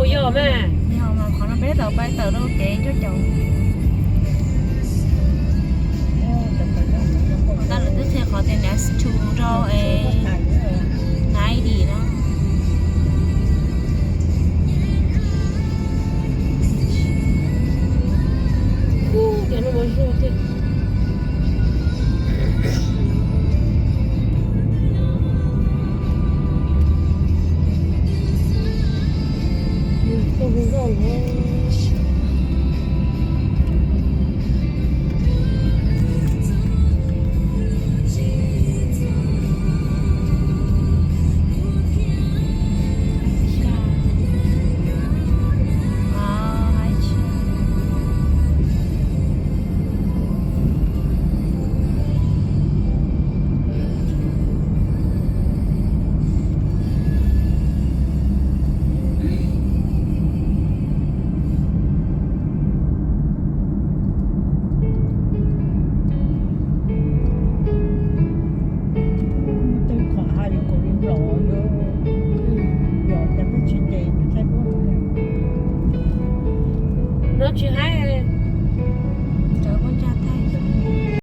Yog mas, yog mas qhov no peb tau pais tawm rau kev cuaj caum. Tau lawv twb qhia qhov tias next to rau es ninety no. Muaj tej qhov ha yuav kaus li los, yog cas peb tsis ces, thaij duab no. No tsis hais